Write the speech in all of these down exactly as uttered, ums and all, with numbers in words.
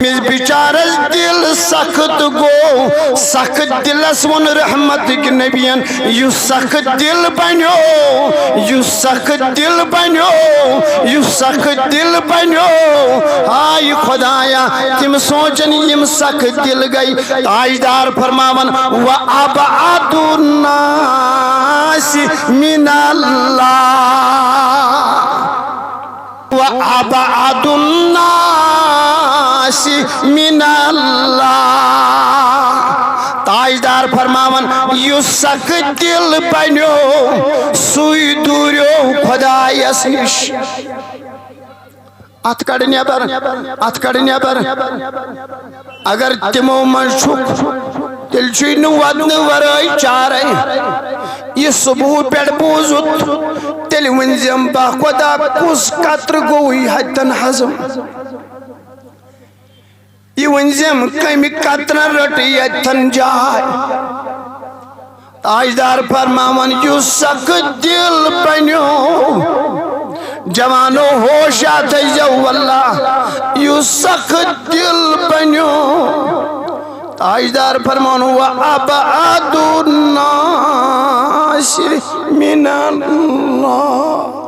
أمِس بِچارَس دِل سخت گوٚو، سخت دِلَس ووٚن رحمتٕکۍ نبیَن، یُس سخت دِل بنیو، یُس سخت دِل بنیو، یُس سخت دِل بنیو۔ ہاے خدایا، تِم سونٛچن یِم سخت دِل گٔے۔ تاجدار فرماوان، "وَأَبْعَدُ النَّاسِ مِنَ اللَّهِ، وَأَبْعَدُ النَّاسِ مِنَ اللَّهِ۔" تاجدار فرماوان، یُس سخت دِل بنیو، سُے دوٗریو خدایس نِش۔ اتھ کڑ نٮ۪بر، اتھ کڑ نٮ۪بر۔ اگر تِمو منٛز چھُکھ، تیٚلہِ چھُے نہٕ ودنہٕ ورٲے چارے۔ یہِ صبحہٕ پٮ۪ٹھ بوٗزُتھ، تیٚلہِ ؤنۍزٮ۪م، "با خۄدا، کُس قطرٕ گوٚوُے ہتٮ۪ن ہضم؟" یہِ ؤنۍزٮ۪م، "کمہِ قطرن رٔٹ یتھن جاے؟" تاجدار فرماوان، یُس سخت دِل بنیو، جوانو ہوشا تھٲیزیو واللہ، یُس سخت دِل بنیو۔ تاجدار فرماوان، "وَأَبْعَدُ النَّاسِ مِنَ اللَّهِ۔"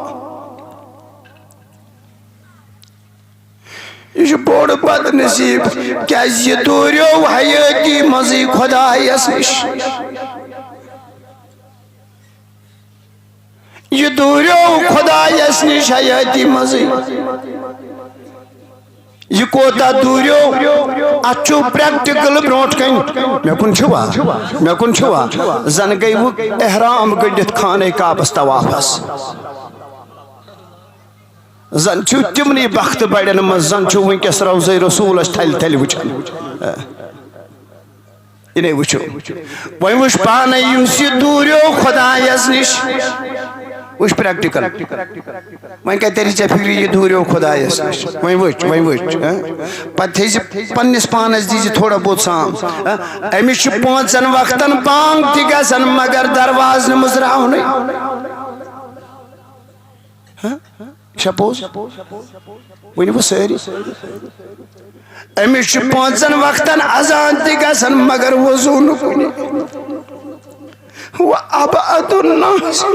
یہِ چھُ بوٚڑ بدنصیب، کیازِ یہِ دوٗریو حیٲتی منٛزٕے خۄدایس نِش۔ یہِ دوٗریو خۄدایس نِش حیٲتی منٛزٕے۔ یہِ کوتاہ دوٗریو، اتھ چھُ پریکٹیکل برونٛٹھ کنہِ۔ مےٚ کُن چھُوا؟ مےٚ کُن چھُوا؟ زن گٔیوٕ احرام گٔنڈِتھ خانہ کعبس طوافس۔ زن چھِو تِمنٕے بختہٕ بڑٮ۪ن منٛز، زن چھِو وٕنکیٚس روضہ رسولس تھلہِ تھلہِ وٕچھان۔ یہِ نے وٕچھِو۔ وۄنۍ وٕچھ پانے، یُس یہِ دوٗریو خۄدایس نِش، وٕچھ پریکٹیکل۔ وۄنۍ کتہِ تری ژےٚ فکرِ یہِ دوٗریو خۄدایس نِش؟ وۄنۍ وٕچھ، وۄنۍ وٕچھ، ہہ؟ پتہٕ تھٲیزِ پننِس پانس، دیٖزِ تھوڑا بہت سام، ہہ؟ أمِس چھِ پانٛژن وقتن بانگ تہِ گژھان، مگر دروازٕ نہٕ مٕژراونٕے۔ ہہ؟ چھا پوٚز؟ ؤنِو سٲری۔ أمِس چھِ پانٛژن وقتن اذان تہِ گژھان، مگر وضو نہٕ کُنہِ۔ وَأَبْعَدُ النَّاسِ۔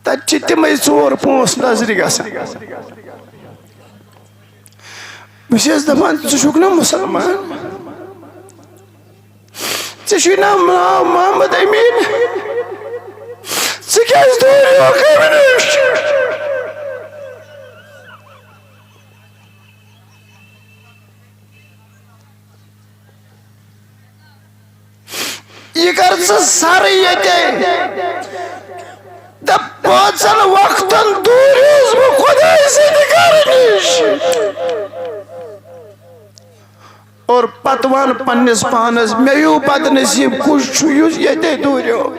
تَتہِ چھِ تِمَے ژور پانٛژھ نظرِ گژھان۔ بہٕ چھَس دَپان، ژٕ چھُکھ نا مُسلمان؟ ژےٚ چھُے ناو، ناو محمد أمیٖن؟ ژٕ کیٛازِ دوٗریوکھ أمۍ نِش؟ یہِ کر ژٕ سرٕ ییٚتے۔ دپ، پانٛژن وقتن دوٗریوس بہٕ خۄداے سٕنٛدِ گرٕ نِش۔ اور پتہٕ وَن پننِس پانس، مےٚ ہیوٗ بدنصیٖب کُس چھُ یُس ییٚتے دوٗریو؟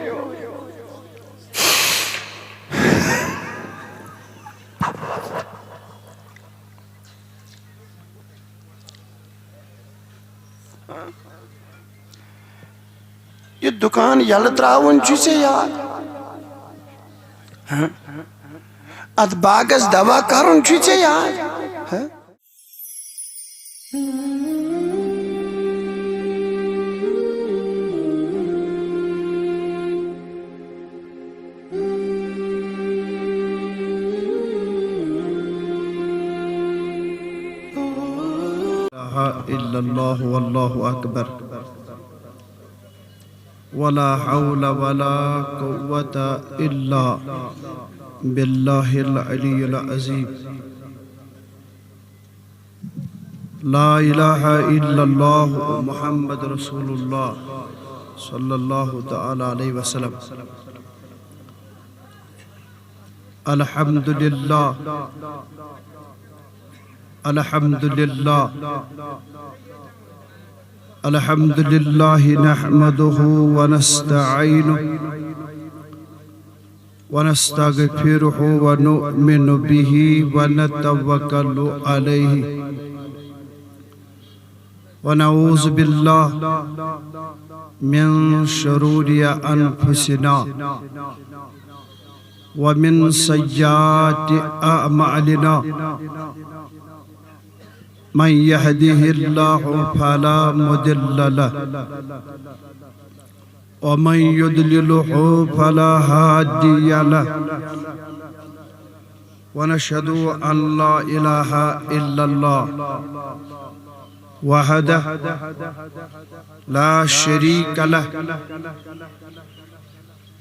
یہِ دُکان یَلہٕ ترٛاوُن چھُے ژےٚ یاد؟ ہہ؟ اَتھ باغس دوا کرُن چھُے ژےٚ یاد؟ ہہ؟ إله إلا الله والله أكبر، ولا حول ولا قوة إلا بالله العلي العظيم. لا إله إلا الله محمد رسول الله صلى الله تعالى عليه وسلم. الحمد لله. الحمد لله. الحمد لله نحمده ونستعينه ونستغفره ونؤمن به ونتوكل عليه، ونعوذ بالله من شرور أنفسنا ومن سيئات أعمالنا. من يهده الله فلا مضل له، ومن يضلله فلا هادي له. ونشهد أن لا إله إلا الله وحده لا شريك له،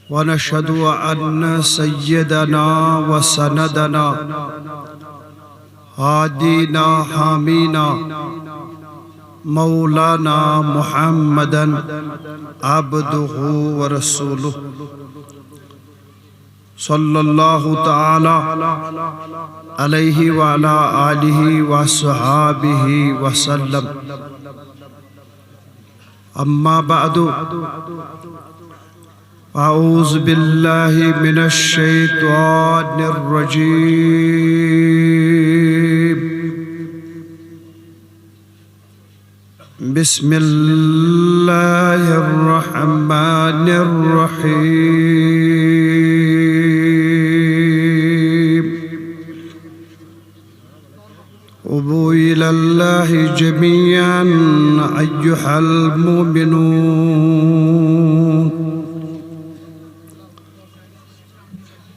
ونشهد أن سيدنا وسندنا هادينا حامينا مولانا محمدا عبده ورسوله، صلى الله تعالى عليه وعلى آله وصحابه وسلم. أما بعد، أعوذ بالله من الشيطان الرجيم. بسم الله الرحمن الرحيم. توبوا إلى الله جميعا أيها المؤمنون.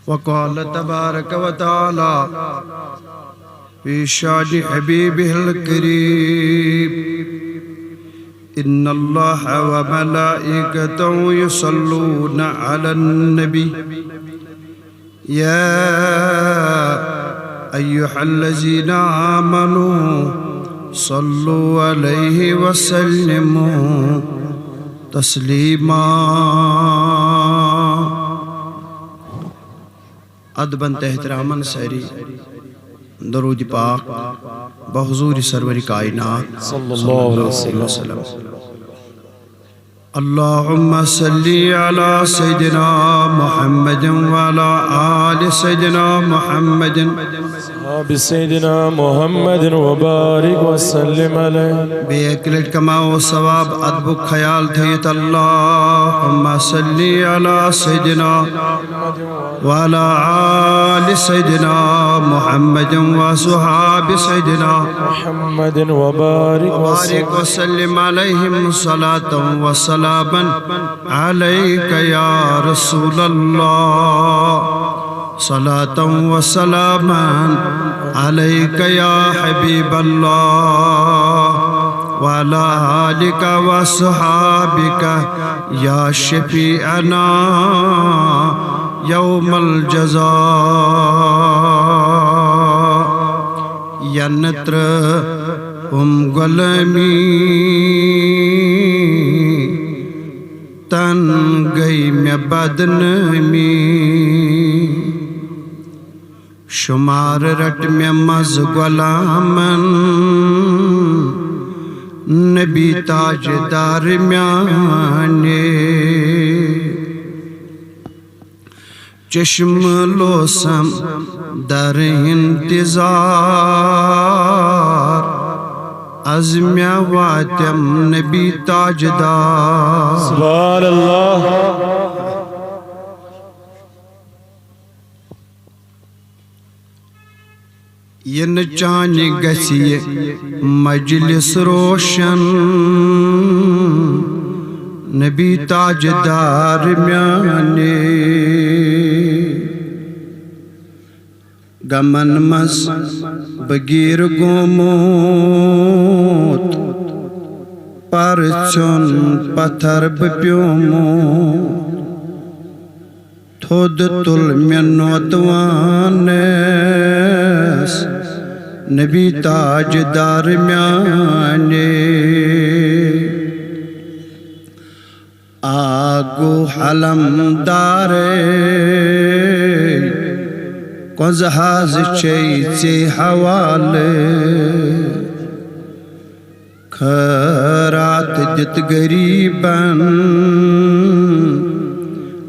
وقال تبارك وتعالى في شأن حبيبه الكريم: إن الله وملائكته يصلون على النبي، يا أيها الذين آمنوا صلوا عليه وسلموا تسليما. ادبن تہٕ احترامن ساری درود پاک بحضور سرور کائنات صلی اللہ علیہ وسلم۔ اللهم صل على سيدنا محمد وعلى آل سيدنا محمد۔ أصحاب سيدنا محمد وبارك وسلم عليه۔ بیٚیہِ اَکہِ لَٹہِ کماوو ثواب ادبُک خیال تھٲیِتھ۔ اللهم صل على سيدنا وعلى آل سيدنا محمد وصحاب سيدنا محمد وبارك وبارك وسلم عليهم صلاة وسلاما عليك يا رسول الله، صلاة وسلاما عليك يا حبيب الله، وعلى آلك وصحابك يا شفيعنا يوم الجزاء۔ ینہٕ ترٲوٕم غلٲمی، تن گٔے مےٚ بدنٲمی۔ شمار رٹ مےٚ منٛز غلامن، نبی تاجدار میانے۔ چشم لوسم در انتظار، از مےٚ واتم نبی تاجدار۔ سبحان اللہ۔ ینہٕ چانہِ گژھِ یہِ مجلس روشن، نبی تاجدار میانے۔ غمن منٛز بہٕ گیٖر گوٚمُت، پرژھُن پتھر بہٕ پیومُت۔ تھوٚد تُل مےٚ نوتوانس، نبی تاجدار میانے۔ آ گوٚو علمدارے، کۄنٛزٕ حظ چھے ژے حوالہٕ۔ خٲرات دِتھ غریٖبن،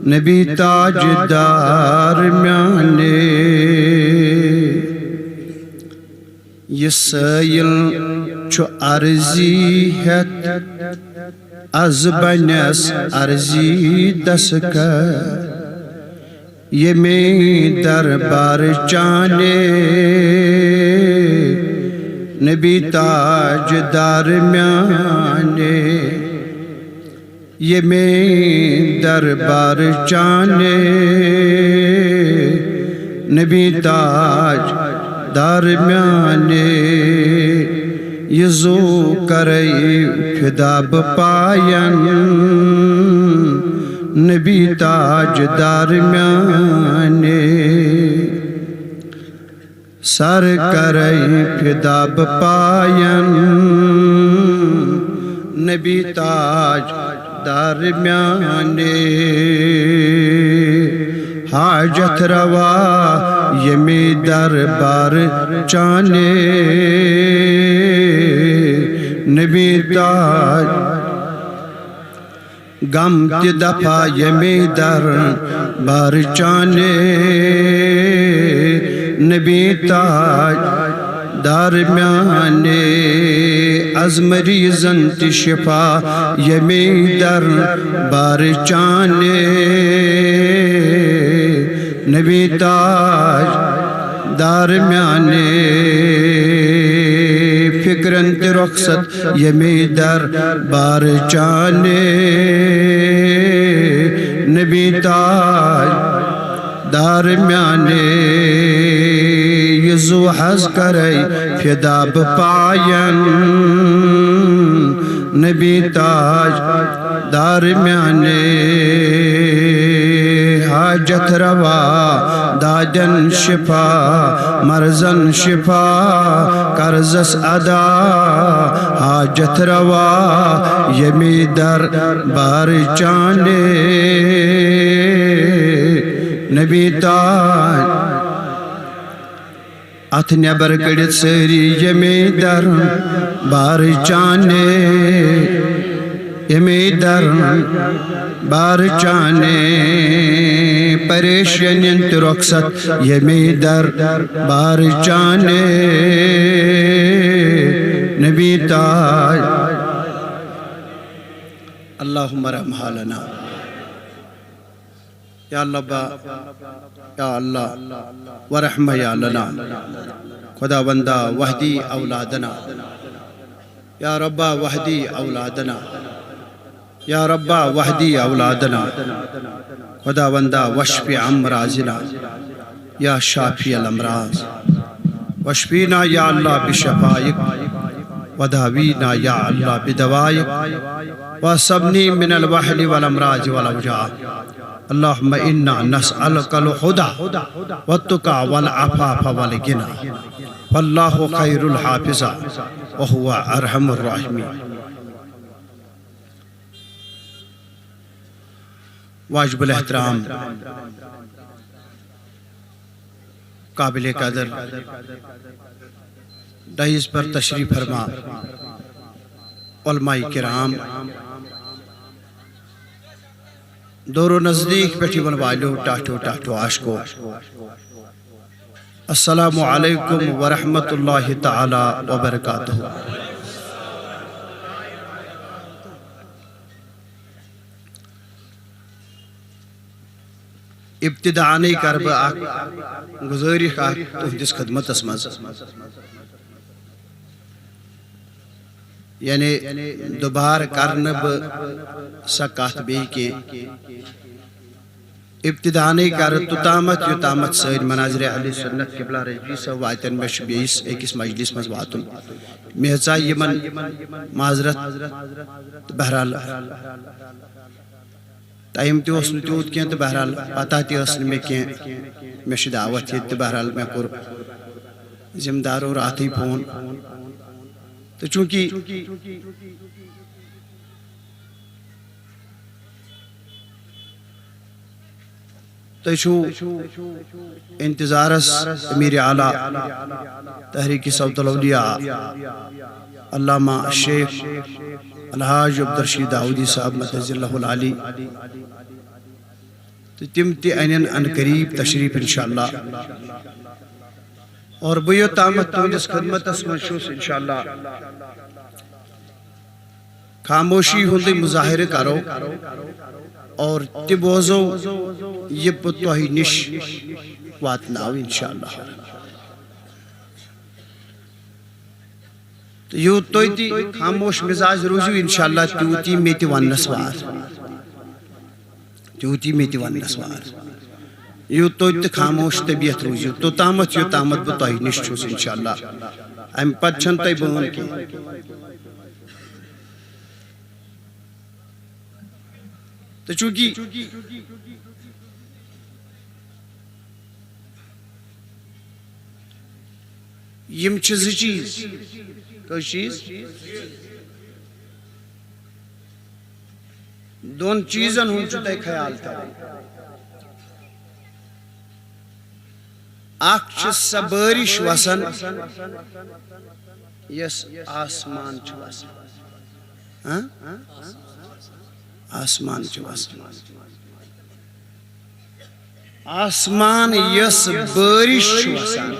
نبی تاجدار میانے۔ یہِ سٲیِل چھُ عرضی ہٮ۪تھ، از بنس عرضی دستخط۔ ییٚمے دربار چانے، نبی تاجدار میانے۔ ییٚمے دربار چانے، نبی تاجدار میانے۔ یہِ زُو کرے فدا بہٕ پاین، نبی تاجدار میانے۔ سر کرے فدا بہٕ پاین، نبی تاجدار میانے۔ حاجت روا ییٚمے دربار چانے، نبی تاج غم تہِ دفع ییٚمے دربار چانے، نبی تاجدار میانے۔ از مریضن تہِ شفا ییٚمے دربار چانے، نبی تاجدار میانے۔ فکرن تہِ رخصت ییٚمے دربار چانے، نبی تاجدار میانے۔ یہِ زُو حظ کرے فدا بہٕ پاین، نبی تاجدار میانے۔ حاجت روا دادن شفا، مرضن شفا قرضس ادا۔ حاجت روا ییٚمے دربار چانے، نبی تاج۔ اتھ نیبر کٔڑِتھ سٲری ییٚمے دربار چانے، ییٚمے دربار چانے۔ پریشٲنین تہِ رخصت ییٚمے دربار چانے، نبی تاج۔ اللہم رحم حالنا۔ یا اللہ با، یا اللہ، ورحم یا لنا۔ خداوندا واہدِ اولادنا۔ یا ربا واہدِ اولادنا۔ یا ربا واہدِ اولادنا۔ خداوندا واشف امراضنا۔ یا شافی الامراض، واشفینا یا اللہ بشفائک، وداوینا یا اللہ بدوائک، واعصمنی من الوہن والامراض والاوجاع۔ اللہم انا نسألک الہدی والتقی والعفاف والغنی، فاللہ خیر الحافظ وہو ارحم الراحمین۔ واجب الاحترام، قابل قدر ڈائس پر تشریف فرما علماء کرام، دور و نزدیک پٮ۪ٹھ یِوَن والیو، ٹاٹھیو ٹاٹھیو عاشقو، السلام علیکم ورحمۃ اللہ تعالی وبرکاتہ۔ ابتداء کرٕ بہٕ اکھ گزٲرِش اکھ تُہنٛدِس خدمتس منٛز، یعنی دوبارٕ کرٕ نہٕ بہٕ سۄ کتھ بیٚیہِ کینٛہہ۔ ابتداء کرٕ توٚتامتھ یوٚتامتھ سٲنۍ مناظر اہل سنت قبلہ رضوی صٲب واتن، مےٚ چھُ بیٚیِس أکِس مجلس منٛز واتُن۔ مےٚ ہیژاے یِمن معذرت، تہٕ بہرحال ٹائم تہِ اوس نہٕ تیوٗت کینٛہہ، تہٕ بہرحال پتہ تہِ ٲس نہٕ مےٚ کینٛہہ، مےٚ چھِ دعوت ییٚتہِ، تہٕ بہرحال مےٚ کوٚر ذمہٕ دارو راتھٕے فون۔ تہٕ چوٗنٛکہِ تُہۍ چھِو انتظارس امیر اعلیٰ تحریک صوت الاولیاء علامہ شیخ الحاج عبدالرشید داؤدی صاحب مدظ اللہ العالی، تہٕ تِم تہِ انن عن قریب تشریف انشاءاللہ۔ اور بہٕ یوٚتامتھ تُہنٛدِس خدمتس منٛز چھُس انشاءاللہ، خاموشی ہُنٛدُے مظاہرٕ کرو، اور تہِ بوزو یہِ بہٕ تۄہہِ نِش واتناو انشاءاللہ۔ تہٕ یوٗت تُہۍ تہِ خاموش مِزاج روٗزِو انشاءاللہ، تیوٗت یی مےٚ تہِ وننس وار۔ تیوٗت یی مےٚ تہِ وننس وار۔ یوٗت تُہۍ تہِ خاموش طبیعت روٗزِو، توٚتامتھ یوٚتامتھ بہٕ تۄہہِ نِش چھُس انشاءاللہ۔ امہِ پتہٕ چھَنہٕ تۄہہِ بٲن کینٛہہ۔ تہٕ چوٗنٛکہِ یِم چھِ زٕ چیٖز۔ کٔژ چیٖز؟ دۄن چیٖزن ہُنٛد چھُ تۄہہِ خیال تھاوُن۔ اکھ چھِ سۄ بٲرِش وسان، یۄس آسمان چھِ وسان۔ ہاں؟ آسمان چھِ وسان۔ آسمان یۄس بٲرِش چھِ وسان،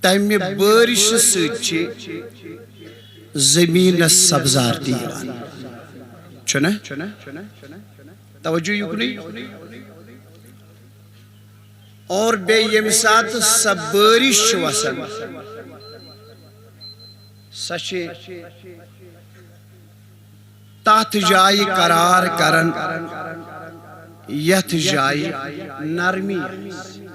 تمہِ بٲرِشہِ سۭتۍ چھِ زٔمیٖنَس سبزار تہِ یِوان۔ چھُنہ؟ توجہ یُکنُے۔ اور بیٚیہِ ییٚمہِ ساتہٕ سۄ بٲرِش چھِ وسان، سۄ چھِ تتھ جایہِ قرار کران، یتھ جایہِ نرمی آسہِ۔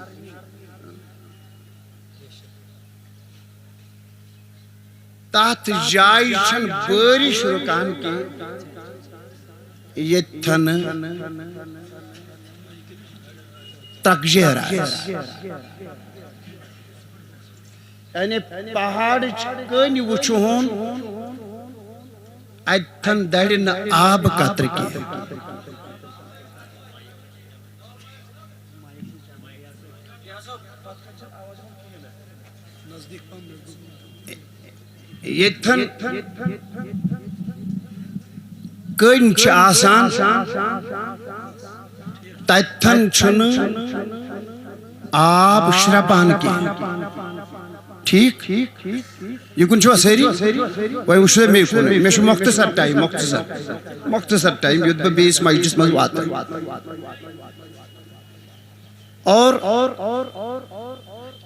تتھ جایہِ چھنہٕ بٲرِش رُکان کینٛہہ، ییٚتھن ترکجیر آسہِ۔ یعنی پہاڑٕچ کٔنۍ وٕچھہون، اتھن دڑِ نہٕ آب قطرٕ کینٛہہ۔ ییٚتھن کٔنۍ چھِ آسان، تتھن چھُنہٕ آب شرپان کینٛہہ۔ ٹھیٖک؟ یہِ کُن چھُوا سٲری؟ وۄنۍ وٕچھو مےٚ کُن۔ مےٚ چھُ مۄختصر ٹایم، مۄختصر، مۄختصر ٹایم، یوٚت بہٕ بیٚیِس مجلسَس منٛز واتہٕ۔ اور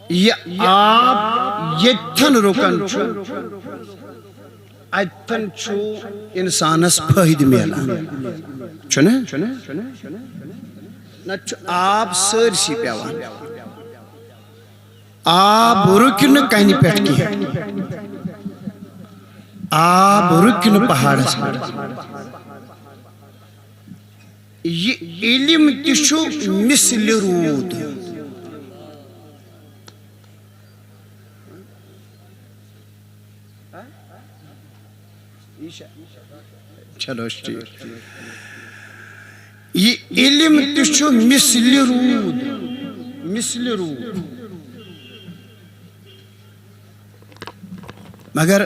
یہِ آب ییٚتھن رُکان چھُ، اتھن چھُ انسانس فٲیدٕ میلان، چھُنہ؟ نتہٕ چھُ آب سٲرسٕے پٮ۪وان۔ آب رُکہِ نہٕ کنہِ پٮ۪ٹھ کینٛہہ۔ آب رُکہِ نہٕ پہاڑس پٮ۪ٹھ۔ یہِ علم تہِ چھُ مثلِ روٗد۔ چلو، ٹھیٖک۔ یہِ علم تہِ چھُ مثلِ روٗد، مثلِ روٗد۔ مگر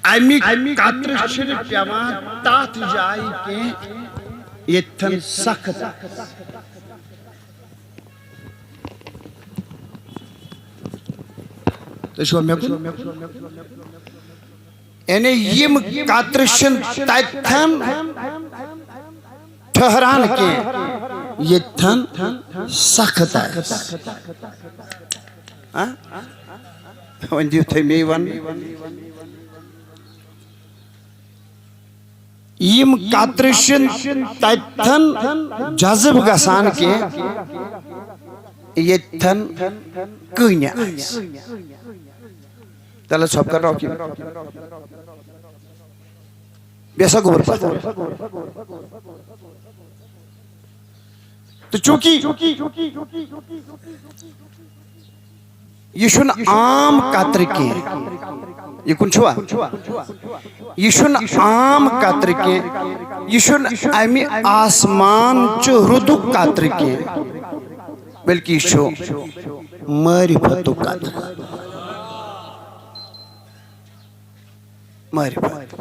اَمِکۍ قطرٕ چھِنہٕ پٮ۪وان تَتھ جایہِ کینٛہہ، ییٚتھٮ۪ن سخت۔ تُہۍ چھِوا مےٚ کُن؟ یعنی یِم قطرٕ چھِنہٕ تَتھٮ۪ن ٹھہران کینٛہہ، ییٚتھٮ۪ن سخت آسہِ۔ ہاں؟ وۄنۍ دِیِو تُہۍ مے وَننہٕ۔ یِم قطرٕ چھِنہٕ تَتھٮ۪ن جذب گژھان کینٛہہ، ییٚتھٮ۪ن کٔنۍ آسہِ۔ تَلہٕ ژھۄپہٕ کر راوکھِ۔ بیٚیہِ سا گوٚبُر پَتھ۔ تہٕ چوٗنٛکہِ یہِ چھُنہٕ عام قطرٕ کینٛہہ، یہِ کُن چھُوا؟ یہِ چھُنہٕ عام قطرٕ کینٛہہ، یہِ چھُنہٕ اَمہِ آسمان چہِ رُدُک قطرٕ کینٛہہ، بلکہِ یہِ چھُ معرفتُک قطرٕ۔ معرفت۔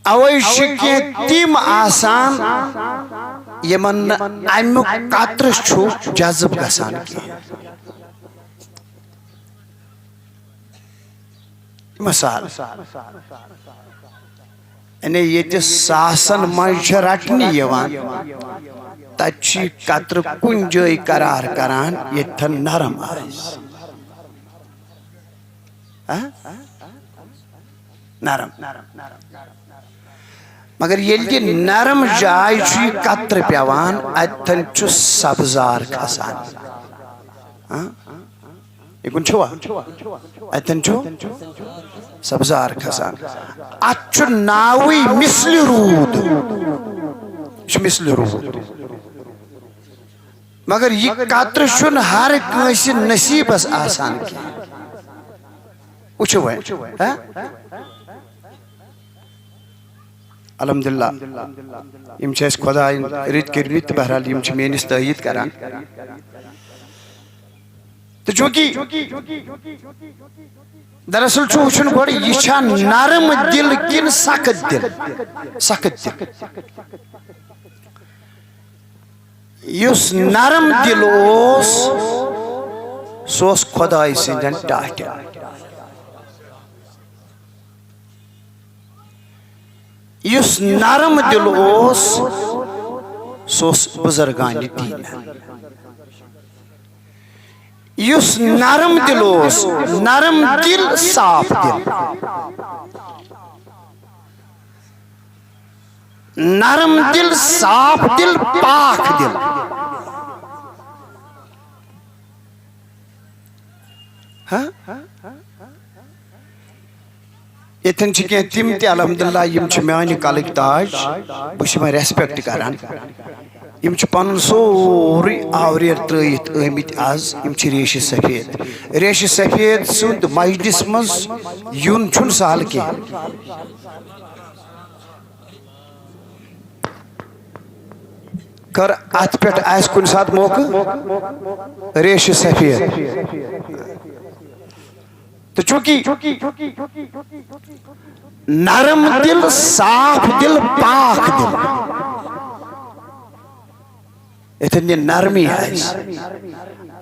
اوے چھِ کینٛہہ تِم آسان، یِمن نہٕ اَمیُک قطرٕ چھُ جذب گژھان کینٛہہ۔ مثال، یعنی ییٚتہِ ساسن منٛز چھِ رٹنہٕ یِوان، تتہِ چھِ یہِ قطرٕ کُنہِ جایہِ قرار کران، ییٚتٮ۪ن نرم آسہِ۔ ہا؟ نرم۔ مگر ییٚلہِ یہِ نرم جاے چھُ یہِ قطرٕ پٮ۪وان، اتٮ۪ن چھُ سبزار کھسان۔ ہا؟ یہِ کُن چھُوا؟ اتٮ۪ن چھُ سبزار کھسان۔ اتھ چھُ ناوٕے مثلِ روٗد۔ یہِ چھُ مثلِ روٗد۔ مگر یہِ قطرٕ چھُنہٕ ہر کٲنٛسہِ نصیٖبس آسان کینٛہہ۔ وٕچھِو وۄنۍ، ہا؟ الحمدللہ، یِم چھِ اَسہِ خۄدایَن رٕتۍ کٔرمٕتۍ، تہٕ بہرحال یِم چھِ میٲنِس تٲیٖد کران۔ تہٕ چوٗنٛکہِ دراصل چھُ وٕچھُن گۄڈٕ، یہِ چھا نرم دِل کِنہٕ سخت دِل؟ سخت دِل۔ یُس نرم دِل اوس، سُہ اوس خۄداے سٕنٛدٮ۪ن ٹاٹھٮ۪ن۔ یُس نرم دِل اوس، سُہ اوس بُزرگانِ دیٖنَن۔ یُس نرم دِل اوس، نرم دِل، صاف دِل۔ نرم دِل، صاف دِل، پاک دِل۔ ہا؟ ییٚتٮ۪ن چھِ کینٛہہ تِم تہِ، الحمدللہ، یِم چھِ میانہِ کلٕکۍ تاج، بہٕ چھُس یِمن respect کران۔ یِم چھِ پنُن سورُے آوریر ترٲیِتھ آمٕتۍ از، یِم چھِ ریشہِ سفید۔ ریشہِ سفید سُنٛد مجلس منٛز یُن چھُنہٕ سہل کینٛہہ۔ کر اتھ پٮ۪ٹھ آسہِ کُنہِ ساتہٕ موقعہٕ، ریشہِ سفید۔ تہٕ چوٗنٛکہِ نرم دِل، صاف دِل، پاک دِل، ییٚتٮ۪ن یہِ نرمی آسہِ،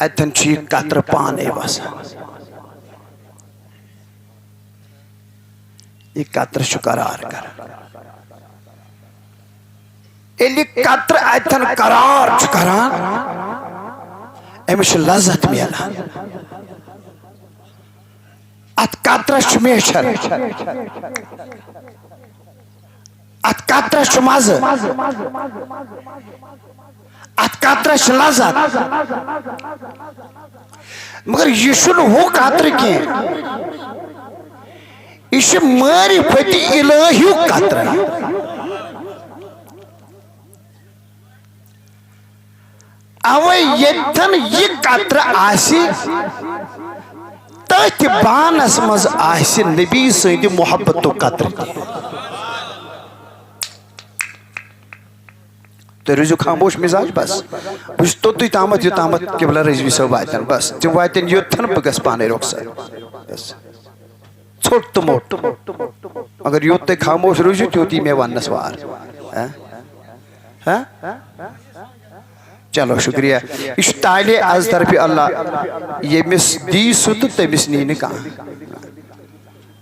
اتٮ۪ن چھُ یہِ قطرٕ پانے وسان۔ یہِ قطرٕ چھُ قرار کران۔ ییٚلہِ یہِ قطرٕ اتٮ۪ن قرار چھُ کران، أمِس چھِ لذت میلان۔ اتھ قطرس چھُ میچھر، اتھ قطرس چھُ مزٕ، اتھ قطرس چھِ لذت۔ مگر یہِ چھُنہٕ ہُہ قطرٕ کینٛہہ، یہِ چھُ معرفت الہیُک قطرٕ۔ اوے ییٚتٮ۪ن یہِ قطرٕ آسہِ، تٔتھۍ بانس منٛز آسہِ نبی سٕنٛدِ محبتُک قطرٕ تہِ۔ تُہۍ روٗزِو خاموش مزاج بس۔ بہٕ چھُس توٚتُے تامَتھ، یوٚتامَتھ قبلہ رضوی صٲب واتن۔ بس، تِم واتن یوٚتتھن بہٕ گژھٕ پانے رۄخصت۔ بس۔ ژھوٚٹ تہٕ موٚٹ۔ مگر یوٚت تُہۍ خاموش روٗزِو، تیوٗت یی مےٚ وننس وار۔ ہہ؟ ہہ؟ چلو، شُکریہ۔ یہِ چھُ طالع از طرفِ اللہ۔ ییٚمِس دی سُہ تہٕ تٔمِس نی نہٕ کانٛہہ۔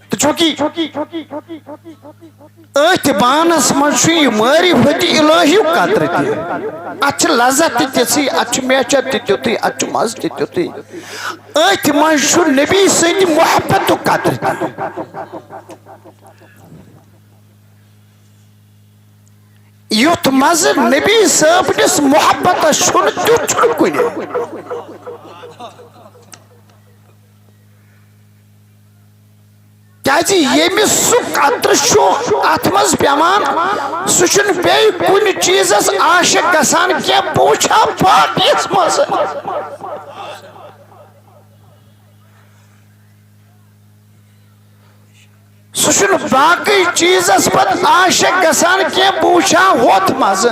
تہٕ چوٗنٛکہِ أتھۍ بانس منٛز چھُ یہِ معرفت الہیُک قطرٕ تہِ۔ اتھ چھِ لذت تہِ تِژھٕے، اتھ چھُ میچھر تہِ تیُتھُے، اتھ چھُ مزٕ تہِ تیُتھُے۔ أتھۍ منٛز چھُ نبی سٕنٛدِ محبتُک قطرٕ تہِ۔ یُتھ مزٕ نبی صٲبنِس محبتس چھُنہٕ، تیُتھ چھُنہٕ کُنہِ۔ کیازِ ییٚمِس سُہ قطرٕ چھُ اتھ منٛز پٮ۪وان، سُہ چھُنہٕ بیٚیہِ کُنہِ چیٖزس عاشق گژھان کینٛہہ۔ بہٕ وٕچھٕ ہا باقیَس منٛز۔ سُہ چھُنہٕ باقٕے چیٖزس پتہٕ عاشق گژھان کینٛہہ، بہٕ وٕچھٕ ہا ہُتھ منٛز۔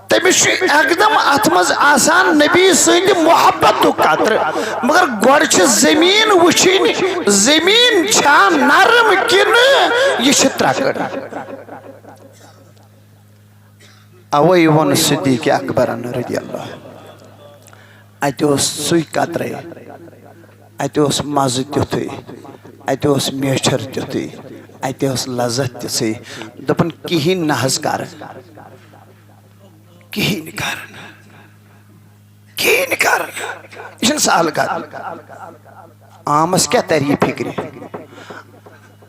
تٔمِس چھُ اکدم اتھ منٛز آسان نبی سٕنٛدِ محبتُک قطرٕ، مگر گۄڈٕ چھِ زٔمیٖن وٕچھِنۍ، زٔمیٖن چھا نرم کِنہٕ یہِ چھِ ترٛکٕر۔ اوے ووٚن صدیق اکبرن رضی اللہ، اتہِ اوس سُے قطرے، اتہِ اوس مزٕ تیُتھُے۔ اتہِ اوس میچھر تیُتھُے، اتہِ ٲس لذت تِژھٕے۔ دوٚپُن، کِہیٖنۍ نہ حظ کرٕ، کِہیٖنۍ کرٕ نہٕ، کِہیٖنۍ کرٕ نہٕ۔ یہِ چھُنہٕ سہل کتھ۔ عامس کیٛاہ تری فکرِ؟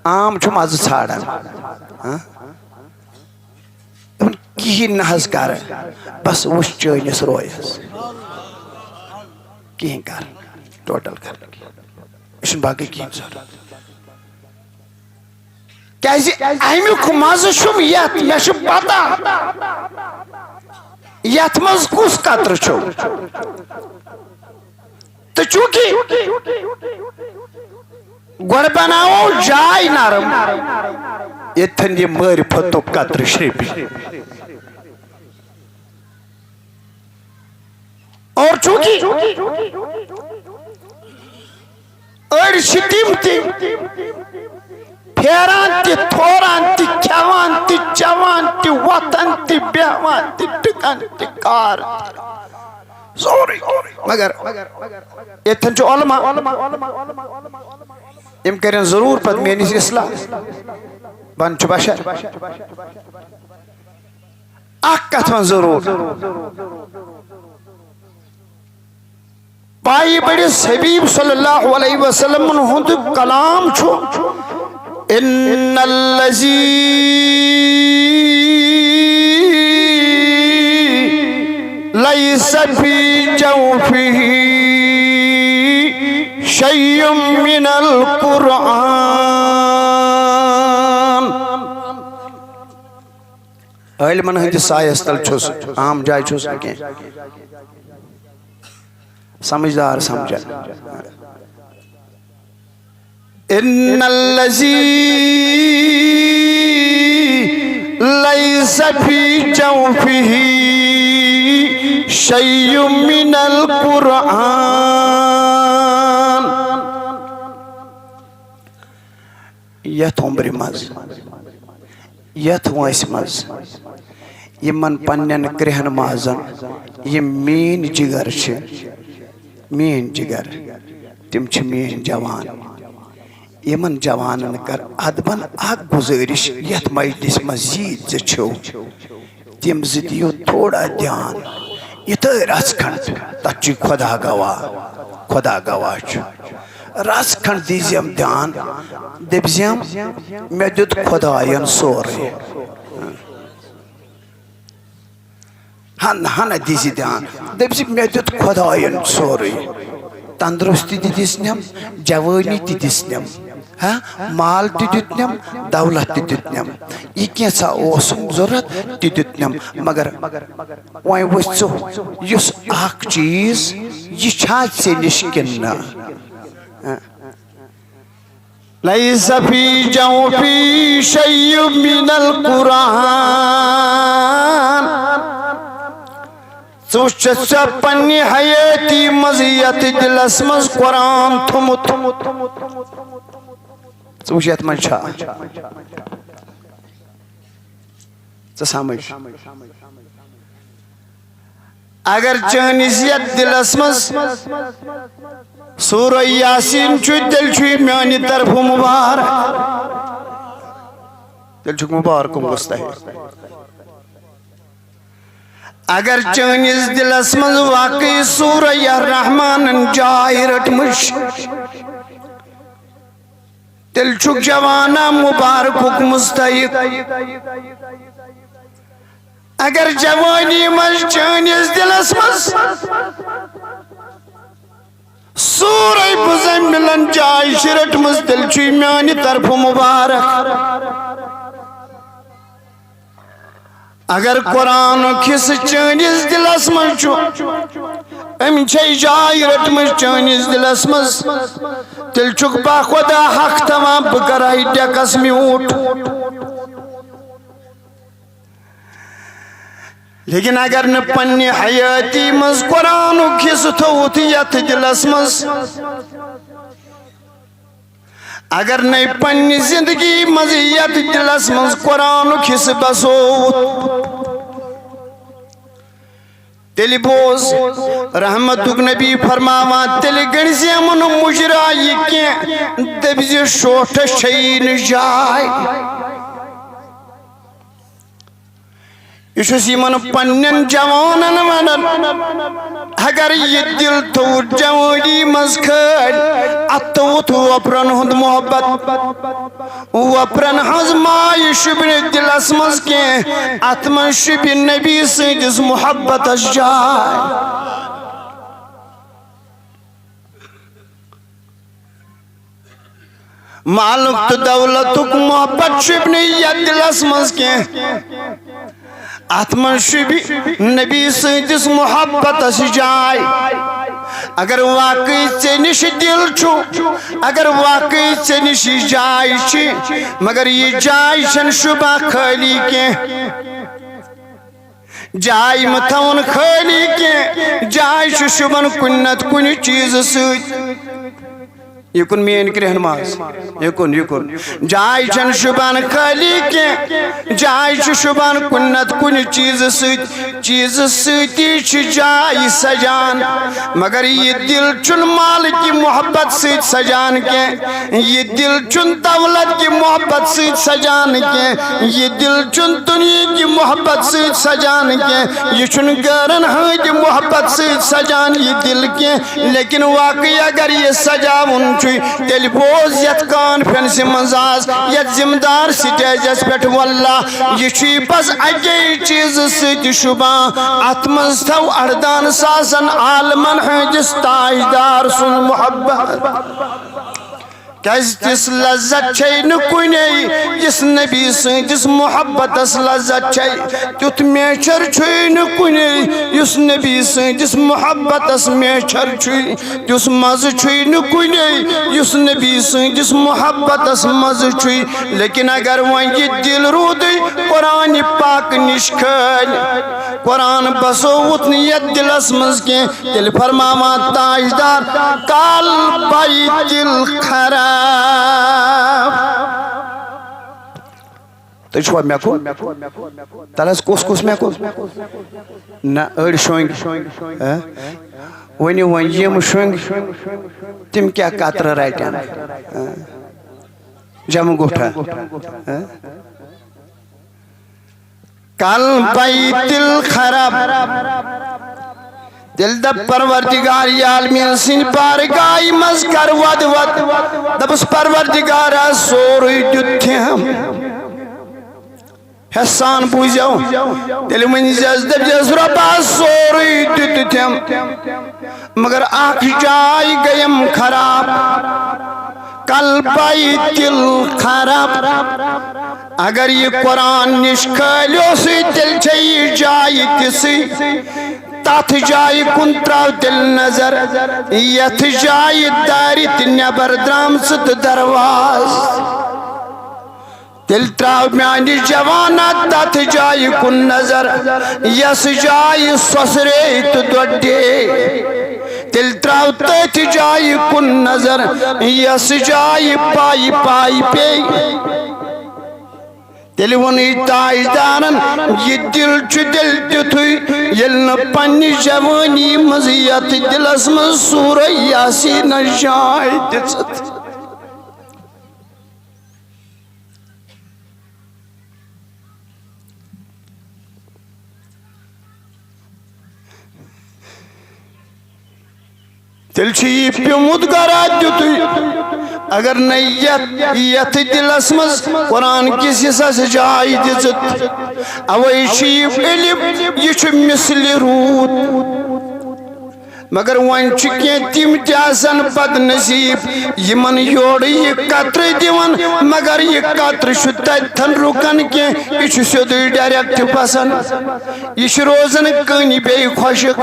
عام چھُ مزٕ ژھانڈان۔ ہاں؟ دوٚپُن، کِہیٖنۍ نہ حظ کرٕ، بس وٕچھ چٲنِس رویس۔ کِہیٖنۍ کرٕ، ٹوٹل کرٕ۔ مےٚ چھُنہٕ باقٕے کِہیٖنۍ ضروٗرت۔ کیٛازِ اَمیُک مَزٕ چھُم یَتھ، مےٚ چھُ پَتہ یَتھ منٛز کُس قطرٕ چھُ۔ تہٕ چوٗنٛکہِ گۄڈٕ بَناوو جاے نرم، ییٚتٮ۪ن یہِ معرفتُک قطرٕ شرٛپہِ۔ اور چوٗنٛکہِ أڑۍ چھِ تِم تہِ پھیران تہِ، تھوران تہِ، کھٮ۪وان تہِ، چٮ۪وان تہِ، وۄتھان تہِ، بیٚہوان تہِ، ٹِکان تہِ، کار تہِ۔ سورُے۔ مگر ییٚتٮ۪ن چھُ علماء، یِم کَرن ضروٗر پتہٕ میٲنِس اصلاح۔ بہٕ چھُ بشر۔ اکھ کتھ وَن ضروٗر۔ پایہِ بٔڑِس حبیب صلی اللہ علیہ وسلمن ہُنٛد کلام چھُ، "ان الذی لیس فی جوفہ شیء من القرآن۔" عٲلمن ہٕنٛدِس سایس تل چھُس، عام جایہِ چھُس نہٕ کینٛہہ۔ سمجھدار سمجھن۔ ان الذی لیس فی جوفہ شیء من القرآن۔ یتھ عمرِ منٛز، یتھ وٲنٛسہِ منٛز، یِمن پننٮ۪ن کرٛہن مازن، یِم میٲنۍ جگر چھِ، میٲنۍ جگر، تِم چھِ میٲنۍ جوان۔ یِمن جوانن کر ادبن اکھ گُزٲرِش، یتھ مجلسہِ منٛز ییٖتۍ زٕ چھِو، تِم زٕ دِیِو تھوڑا دیان۔ یِتھٲے رژھ کھنڈ، تتھ چھُ خدا گواہ، خدا گواہ چھُ۔ رژھ کھنڈ دیٖزٮ۪م دیان، دٔپزٮ۪م، "مےٚ دیُت خداین سورُے۔" ہن، ہن دیٖزِ دیان، دٔپزِ، "مےٚ دیُت خداین سورُے۔" تندرستی تہِ دِژنم، جوٲنی تہِ دِژنم۔ ہاں، مال تہِ دیُتنم، دولت تہِ دیُتنم، یہِ کینٛژھا اوسُم ضروٗرت تہِ دیُتنم، مگر وۄنۍ وٕچھ ژٕ، یُس اکھ چیٖز، یہِ چھا ژےٚ نِش کِنہٕ نہ؟ لیس فی جوفی شیء من القرآن۔ ژٕ وٕچھ، ژےٚ چھا پننہِ حیٲتی منٛز یتھ دِلس منٛز قرآن تھوٚمُت؟ ژٕ وٕچھ، یتھ منٛز چھا؟ ژٕ سمجھ۔ اگر چٲنِس یتھ دِلس منٛز سورہ یاسین چھُ، تیٚلہِ چھُ یہِ میانہِ طرفہٕ مُبارک۔ تیٚلہِ چھُکھ مُبارکُن مستحق۔ اگر چٲنِس دِلس منٛز واقعی سورہ الرحمانن جاے رٔٹمٕژ، تیٚلہِ چھُکھ جوانا مُبارکُک مستحق۔ اگر جوانی منٛز چٲنِس دِلس منٛز سورہ مزملن جاے چھِ رٔٹمٕژ، تیٚلہِ چھُے میانہِ طرفہٕ مُبارک۔ اگر قرآنُک حصہٕ چٲنِس دِلس منٛز چھُ، أمۍ چھے جاے رٔٹمٕژ چٲنِس دِلس منٛز، تیٚلہِ چھُکھ باخۄدا حق تھاوان، بہٕ کرٕ ہا یہِ ڈیکس میوٗٹھ۔ لیکن اگر نہٕ پننہِ حیٲتی منٛز قرآنُک حصہٕ تھوٚوُتھ یتھ دِلس منٛز، اگر نَے پننہِ زندگی منٛز یتھ دِلس منٛز قرآنُک حصہٕ بسووُت، تیٚلہِ بوز رحمتُک نبی فرماوان، تیٚلہِ گٔنڈۍ زِ یِمن مُجرا یہِ کینٛہہ، دٔپۍ زِ شوٹھس چھیی نہٕ جاے۔ یہِ چھُس یِمن پننٮ۪ن جوانن ونان، اگر یہِ دِل تھوٚوُتھ جوٲنی منٛز کھٲلۍ، اتھ تھوٚوُتھ وۄپرن ہُنٛد محبت۔ وۄپرن ہٕنٛز ماے شوٗبہِ نہٕ دِلس منٛز کینٛہہ، اتھ منٛز شوٗبہِ نبی سٕنٛدِس محبتس جاے۔ مالُک تہٕ دولتُک محبت شوٗبہِ نہٕ یتھ دِلس منٛز کینٛہہ۔ اتھ منٛز شوٗبہِ نبی سٕنٛدِس محبتس جاے۔ اگر واقعی ژےٚ نِش دِل چھُ، اگر واقعی ژےٚ نِش یہِ جاے چھِ، مگر یہِ جاے چھَنہٕ شوٗبان خٲلی کینٛہہ۔ جاے مہٕ تھاوُن خٲلی کینٛہہ، جاے چھِ شوٗبان کُنہِ نتہٕ کُنہِ چیٖزٕ سۭتۍ۔ یہِ کُن میٲنۍ کرٛیٚہن ماز، یہِ کُن، یہِ کُن۔ جاے چھَنہٕ شوٗبان خٲلی کینٛہہ، جاے چھِ شوٗبان کُنہِ نتہٕ کُنہِ چیٖزٕ سۭتۍ۔ چیٖزٕ سۭتی چھِ جاے سجان، مگر یہِ دِل چھُنہٕ مالٕکہِ محبت سۭتۍ سجان کینٛہہ، یہِ دِل چھُنہٕ دولت کہِ محبت سۭتۍ سجان کینٛہہ، یہِ دِل چھُنہٕ دُنیہٕکہِ محبت سۭتۍ سجان کینٛہہ، یہِ چھُنہٕ غٲرن ہٕنٛدِ محبت سۭتۍ سجان یہِ دِل کینٛہہ۔ لیکن واقعی اگر یہِ سجاوُن چھُے، تیٚلہِ بوز یتھ کانفرنسہِ منٛز آز، یتھ ذمہٕ دار سٹیجس پٮ۪ٹھ۔ واللہ، یہِ چھُے بس اَکے چیٖزٕ سۭتۍ شوٗبان، اتھ منٛز تھاو اردہن ساسن عالمن ہٕنٛدِس تاجدار سُنٛد محبت۔ کیازِ تِژھ لذت چھے نہٕ کُنے، یِژھ نبی سٕنٛدِس محبتس لذت چھے۔ تیُتھ میچھر چھُے نہٕ کُنے، یُس نبی سٕنٛدِس محبتس میچھر چھُے۔ تیُتھ مزٕ چھُے نہٕ کُنے، یُس نبی سٕنٛدِس محبتس مزٕ چھُے۔ لیکن اگر وۄنۍ یہِ دِل روٗدُے قرآنِ پاک نِش خٲلۍ، قرآن بسووُتھ نہٕ یتھ دِلس منٛز کینٛہہ، تیٚلہِ فرماوان تاجدار، کل بیت الخراب۔ تُہۍ چھِوا مےٚ کُن؟ تَلہٕ حظ، کُس کُس مےٚ کُن؟ نہ، أڑۍ شۄنٛگۍ۔ ہہ؟ ؤنِو وۄنۍ، یِم شۄنٛگۍ، تِم کیٛاہ کترٕ رٹن؟ ہہ؟ جمع گوٚٹھا؟ ہہ؟ کل بیت الخراب۔ تیٚلہِ دپ پروردگار عالمین سٕنٛدِ بارگاہہِ منٛز کر ودٕ ودٕ۔ دپس، پروردگارا، سورُے دیُت تھم۔ حسان بوٗزیو۔ تیٚلہِ ؤنۍ زٮ۪س، دٔپۍ زٮ۪س، رۄبا، سورُے دیُت تھم۔ مگر اکھ جاے گٔیم خراب۔ کل بیت الخراب۔ اگر یہِ قرآن نِش خٲلۍ اوسُے، تیٚلہِ چھےٚ یہِ جاے تِژھٕے۔ تتھ جایہِ کُن تراو تیٚلہِ نظر، یتھ جایہِ دارِ تہِ نٮ۪بر درامژٕ تہٕ دروازٕ۔ تیٚلہِ تراو میانہِ جوانا تتھ جایہِ کُن نظر، یس جایہِ سۄسرے تہٕ دۄڈے۔ تیٚلہِ تراو تٔتھۍ جایہِ کُن نظر، یس جایہِ پایہِ پایہِ پیٚیہِ۔ تیٚلہِ ووٚنُے تاجدارن، یہِ دِل چھُ تیٚلہِ تیُتھُے، ییٚلہِ نہٕ پننہِ جوٲنی منٛز یتھ دِلس منٛز سورہ یاسینس جاے دِژٕتھ۔ تیٚلہِ چھُ یہِ پیوٚمُت گرا تیُتُے۔ اگر نہٕ یتھ، یتھ دِلس منٛز قرآن کِس حصس جاے دِژٕتھ، اوے چھُ یہِ علم، یہِ چھُ مثلِ روٗد۔ مگر وۄنۍ چھِ کینٛہہ تِم تہِ آسان بد نصیب، یِمن یورٕ یہِ قطرٕ دِوان، مگر یہِ قطرٕ چھُ تتٮ۪ن رُکان کینٛہہ، یہِ چھُ سیوٚدُے direct پسان۔ یہِ چھُ روزان کٔنۍ بیٚیہِ خۄشک۔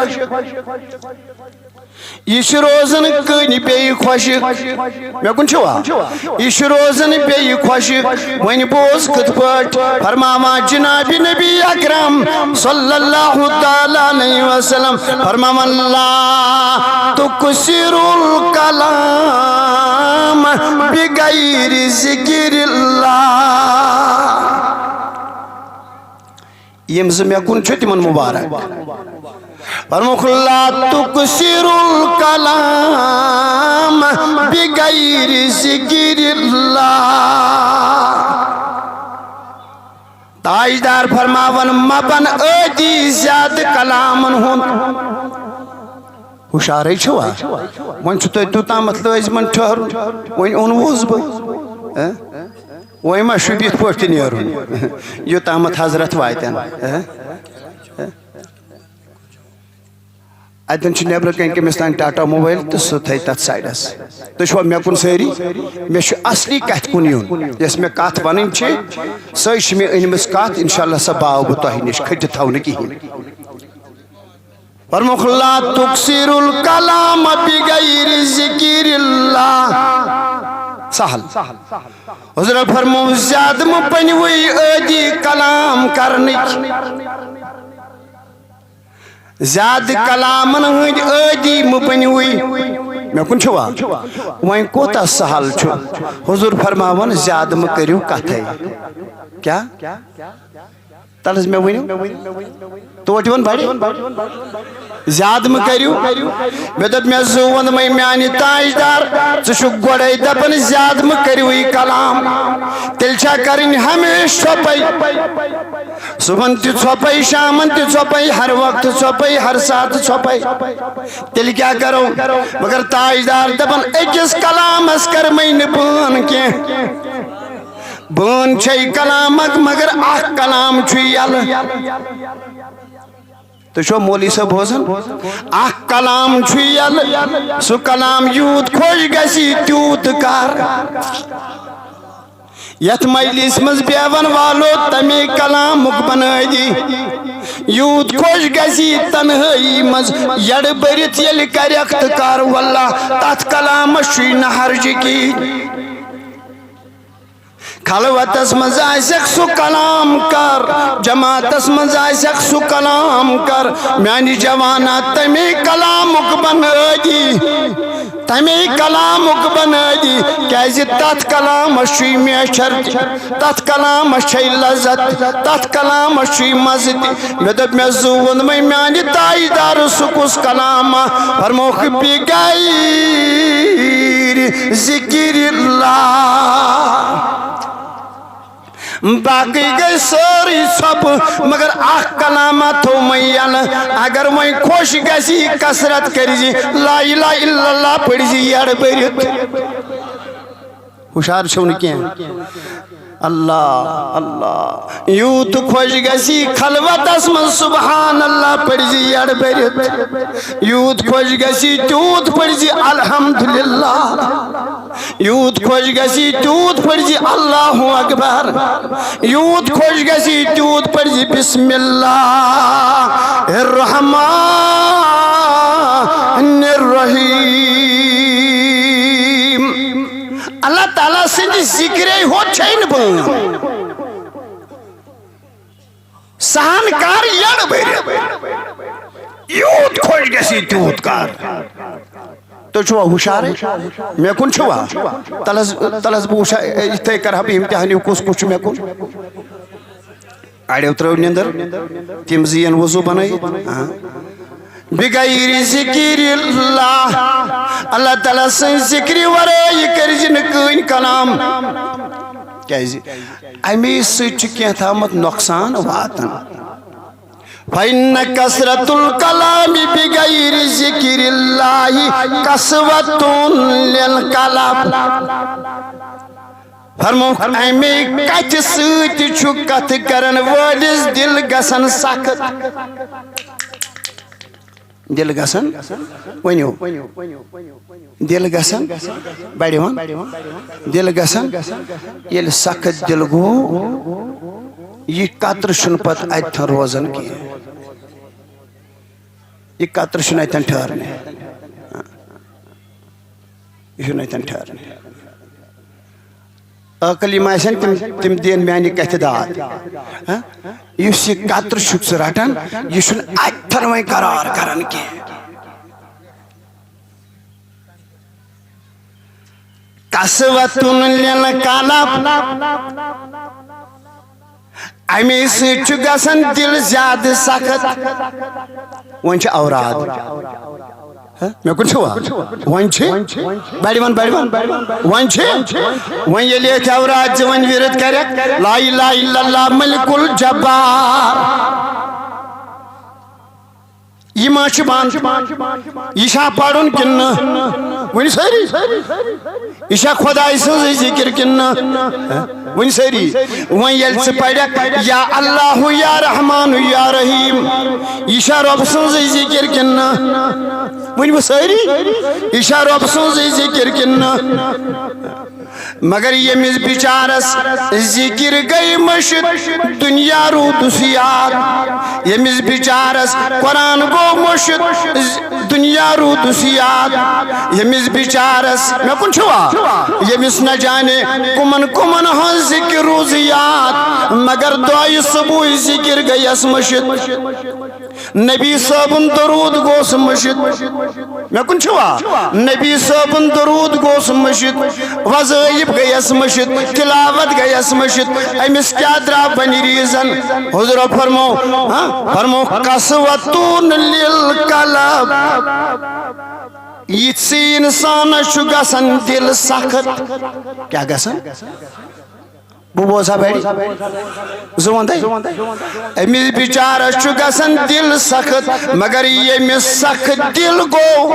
یہِ چھُ روزان کٔنۍ بیٚیہِ خۄشک۔ مےٚ کُن چھُوا؟ یہِ چھُ روزان بیٚیہِ خۄشک۔ وۄنۍ بوز کِتھ پٲٹھۍ فرماوان جناب نبی اکرم صلی اللہ تعالیٰ علیہ وسلم، فرماوان، لا تکثر الکلام بغیر ذکر اللہ۔ یِم زٕ مےٚ کُن چھِ تِمن مُبارک۔ فرمووُکھ، لا تکثر الکلام بغیر ذکر اللہ۔ تاجدار فرماوان، مہ بن عٲدی زیادٕ کلامن ہُنٛد۔ ہُشارے چھوا؟ وۄنۍ چھُ تۄہہِ توٚتامَتھ لٲزمَن ٹھٔہرُن، وۄنۍ اوٚنوُس بہٕ۔ ہہ؟ وۄنۍ ما شوٗبہِ یِتھ پٲٹھۍ تہِ نیرُن، یوٚتامَتھ حضرت واتن۔ ہہ؟ اتٮ۪ن چھُ نیبرٕ کنہِ کٔمِس تام ٹاٹا موبایل تہٕ سُہ تھٲے تتھ سایڈس۔ تُہۍ چھِوا مےٚ کُن سٲری؟ مےٚ چھُ اصلی کتھِ کُن یُن۔ یۄس مےٚ کتھ ونٕنۍ چھِ، سۄے چھِ مےٚ أنمٕژ کتھ، انشاءاللہ سۄ باو بہٕ تۄہہِ نِش، کھٔٹِتھ تھاو نہٕ کِہیٖنۍ۔ فرمووُکھ، لا تکثر الکلام بغیر ذکر اللہ۔ سہل۔ حضرت فرموو، زیادٕ مہٕ بٔنِوٕے عٲدی کلام کرنٕکۍ۔ زیادٕ کلامن ہٕنٛدۍ عٲدی مہٕ بٔنِوٕے۔ مےٚ کُن چھُوا؟ وۄنۍ کوٗتاہ سہل چھُ۔ حضور فرماوان، زیادٕ مہٕ کٔرِو کتھے۔ کیٛاہ؟ تلہٕ حظ مےٚ ؤنِو۔ توتہِ ووٚن بڑِ۔ زیادٕ مہٕ کٔرِو۔ مےٚ دوٚپ، مےٚ زُو ووٚن مےٚ، میانہِ تاجدار، ژٕ چھُکھ گۄڈے دپان، زیادٕ مہٕ کٔرِو یہِ کلام۔ تیٚلہِ چھا کرٕنۍ ہمیشہِ ژھۄپے؟ صُبحن تہِ ژھۄپے، شامن تہِ ژھۄپے، ہر وقتہٕ ژھۄپے، ہر ساتہٕ ژھۄپے۔ تیٚلہِ کیٛاہ کرو؟ مگر تاجدار دپان، أکِس کلامس کرمے نہٕ بٲن کینٛہہ۔ بٲن چھے کلامک، مگر اکھ کلام چھُ یلہٕ۔ تُہۍ چھِوا مولوی صٲب بوزان؟ اکھ کلام چھُ یلہٕ، سُہ کلام یوٗت خۄش گژھِ تیوٗت کر۔ یتھ مجلس منٛز بیہون والو، تمے کلامُک بنٲوی۔ یوٗت خۄش گژھِ تنہٲیی منٛز یڑٕ بٔرِتھ ییٚلہِ کرکھ تہٕ کر، واللہ تتھ کلامس چھُے نہٕ ہرجہِ کِہیٖنۍ۔ خلوتس منٛز آسکھ سُہ کلام کر، جماعتس منٛز آسکھ سُہ کلام کر، میانہِ جوانا تمے کلامُک بنٲوی۔ تمے کلامُک بنٲوی، کیازِ تتھ کلامس چھُے میچھر تہِ، تتھ کلامس چھے لذت تہِ، تتھ کلامس چھُے مزٕ تہِ۔ مےٚ دوٚپ، مےٚ زُو ووٚن وۄنۍ میانہِ تاجدارٕ، سُہ کُس کلام؟ فرمووُکھ، بغیر ذکر اللہ۔ باقٕے گٔے سٲرٕے ژھۄپہٕ، مگر اکھ کلامہ تھوٚو مےٚ یلہٕ۔ اگر وۄنۍ خۄش گژھی، کثرت کٔرزِ، لا الہ الا اللہ پٔرزِ یڑٕ بٔرِتھ۔ ہُشار چھِو نہٕ کینٛہہ۔ اللہ، اللہ۔ یوٗت خۄش گژھی خلوتس منٛز سبحان اللہ پٔرزِ یڑٕ بٔرِتھ۔ یوٗت خۄش گژھی تیوٗت پٔرزِ الحمدللہ۔ یوٗت خۄش گژھی تیوٗت پٔرزِ اللہ اکبر۔ یوٗت خۄش گژھی تیوٗت پٔرزِ بسم اللہ الرحمن الرحیم۔ اللہ تعالیٰ سٕنٛدِ ذِکرے ہوت چھے نہٕ بٲن۔ سہن کر یڑ بٔرِتھ۔ یوٗت خۄش گژھی تیوٗت کر۔ تُہۍ چھِوا ہُشارٕے؟ مےٚ کُن چھِوا؟ تَلہٕ حظ، تَلہٕ حظ بہٕ وٕچھا، یِتھَے کَرٕ ہا بہٕ اِمتِحان، یہِ کُس کُس چھُ مےٚ کُن۔ اَڑیو ترٛٲو نِندٕر، تِم زیٖن وضوٗ بنٲیِتھ۔ ہاں۔ بغیر ذکر اللہ، اللہ تعالیٰ سٕنٛز ذِکرِ ورٲے کٔرۍ زِ نہٕ کٕہٕنۍ کلام۔ کیٛازِ؟ اَمی سۭتۍ چھُ کینٛہہ تامَتھ نۄقصان واتان۔ فإن کثرت الکلام بغیر ذکر اللہ قسوۃ للقلب۔ فرمووُکھ، اَمے کتھِ سۭتۍ چھُ کتھٕ کرن وٲلِس دِل گژھان سخت۔ دِل گژھان، ؤنِو، دِل گژھان، بڑِ وَن، دِل گژھان، ییٚلہِ سخت دِل گوٚو، یہِ قطرٕ چھُنہٕ پتہٕ اَتہِ تھَن روزان کینٛہہ۔ یہِ قطرٕ چھُنہٕ اَتٮ۪ن ٹھہرنٕے۔ یہِ چھُنہٕ اَتٮ۪ن ٹھہرنٕے۔ عٲقل یِم آسن، تِم، تِم دِن میانہِ کتھِ داد۔ ہہ؟ یُس یہِ قطرٕ چھُکھ ژٕ رٹان، یہِ چھُنہٕ اتھن وۄنۍ قرار کران کینٛہہ۔ قسوۃ للقلب۔ امی سۭتۍ چھُ گژھان دِل زیادٕ سخت۔ وۄنۍ چھِ اوراد۔ ہہ؟ مےٚ کُن چھُوا؟ وۄنۍ چھِ؟ بڑِ وَن، بڑِ وَن۔ وۄنۍ چھِ؟ وۄنۍ ییٚلہِ ییٚتہِ اوراد زِ وۄنۍ ورد کرٮ۪کھ، لا الہ الا اللہ ملک الجبار۔ یہِ ما چھُ بنٛد؟ یہِ چھا پرُن کِنہٕ نہٕ؟ ؤنِو سٲری۔ یہِ چھا خۄداے سٕنٛزٕے ذِکِر کِنہٕ نہٕ؟ ؤنِو سٲری۔ وۄنۍ ییٚلہِ ژٕ پرکھ، یا اللہ، یا رحمان، یا رحیم، یہِ چھا رۄب سٕنٛزٕے ذِکِر کِنہٕ نہٕ؟ ؤنِو سٲری۔ یہِ چھا رۄب سٕنٛزٕے ذِکِر کِنہٕ نہٕ؟ مگر ییٚمِس بِچارس ذِکِر گٔے مٔشِتھ، دُنیا روٗدُس یاد۔ ییٚمِس بِچارس قرآن گوٚو مٔشِتھ، دُنیا روٗدُس یاد۔ ییٚمِس بِچارس، مےٚ کُن چھُوا؟ ییٚمِس نہ جانے کُمن کُمن ہٕنٛز ذِکِر روٗز یاد، مگر دۄہہِ صبحٕے ذِکِر گٔیس مٔشِتھ۔ نبی صٲبُن درود گوس مٔشِتھ۔ مےٚ کُن چھُوا؟ نبی صٲبُن درود گوس مٔشِتھ، وظٲیِف گٔیَس مٔشِتھ، تلاوت گٔیَس مٔشِتھ۔ أمِس کیٛاہ درٛاو وۄنۍ ریٖزن؟ حضورو فرمو، ہاں؟ فرمو، قسوتون للقلب۔ یِتھۍ سٕے اِنسانس چھُ گژھان دِل سخت۔ کیٛاہ گژھان؟ بہٕ بوزٕ ہا بڑِ۔ زٕ وَن تۄہہِ۔ أمِس بِچارَس چھُ گژھان دِل سخت، مگر ییٚمِس سخت دِل گوٚو،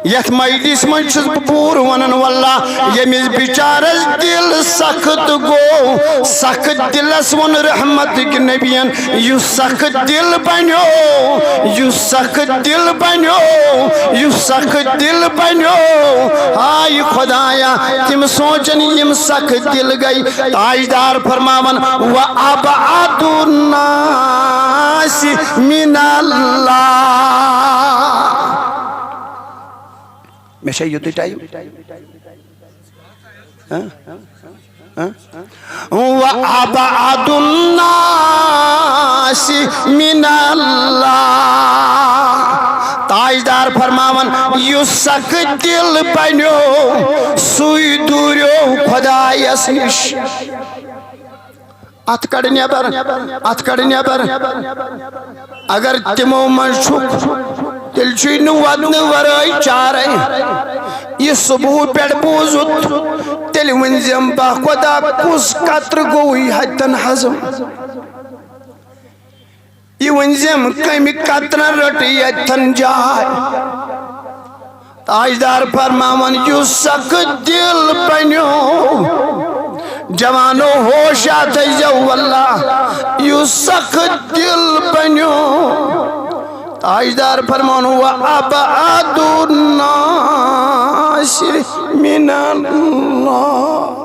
یَتھ مجلِس منٛز چھُس بہٕ پوٗرٕ وَنان، واللہ، ییٚمِس بِچارَس دِل سخت گوٚو، سخت دِلَس ووٚن رحمتٕکۍ نبیَن، یُس سخت دِل بنیو، یُس سخت دِل بنیو، یُس سخت دِل بنیو۔ آے خۄدایا، تِم سونٛچن یِم سخ دِل گٔے۔ تاجدار فرماوان، "وَأَبْعَدُ النَّاسِ مِنَ اللَّهِ۔" مےٚ چھا یُتُے ٹایم؟ ہاں؟ ہاں؟ "وَأَبْعَدُ النَّاسِ مِنَ اللَّهِ۔" تاجدار فرماوان، یُس سخ دِل بنیو، سُے دوٗریو خۄدایَس نِش۔ اتھ کڑ نٮ۪بر، اتھ کڑ نٮ۪بر۔ اگر تِمو منٛز چھُکھ، تیٚلہِ چھُے نہٕ ودنہٕ ورٲے چارے۔ یہِ صبحہٕ پٮ۪ٹھ بوٗزُتھ، تیٚلہِ ؤنۍزٮ۪م، "با خۄدا، کُس قطرٕ گوٚوُے ہتٮ۪ن ہضم؟" یہِ ؤنۍزٮ۪م، "کمہِ قطرن رٔٹ یتٮ۪ن جاے؟" تاجدار فرماوان، یُس سخ دِل بنیو، جوانو ہوشا تھٲیزیو واللہ، یُس سخ دِل بنیو۔ تاجدار فرماوان، "وَأَبْعَدُ النَّاسِ مِنَ اللَّهِ۔"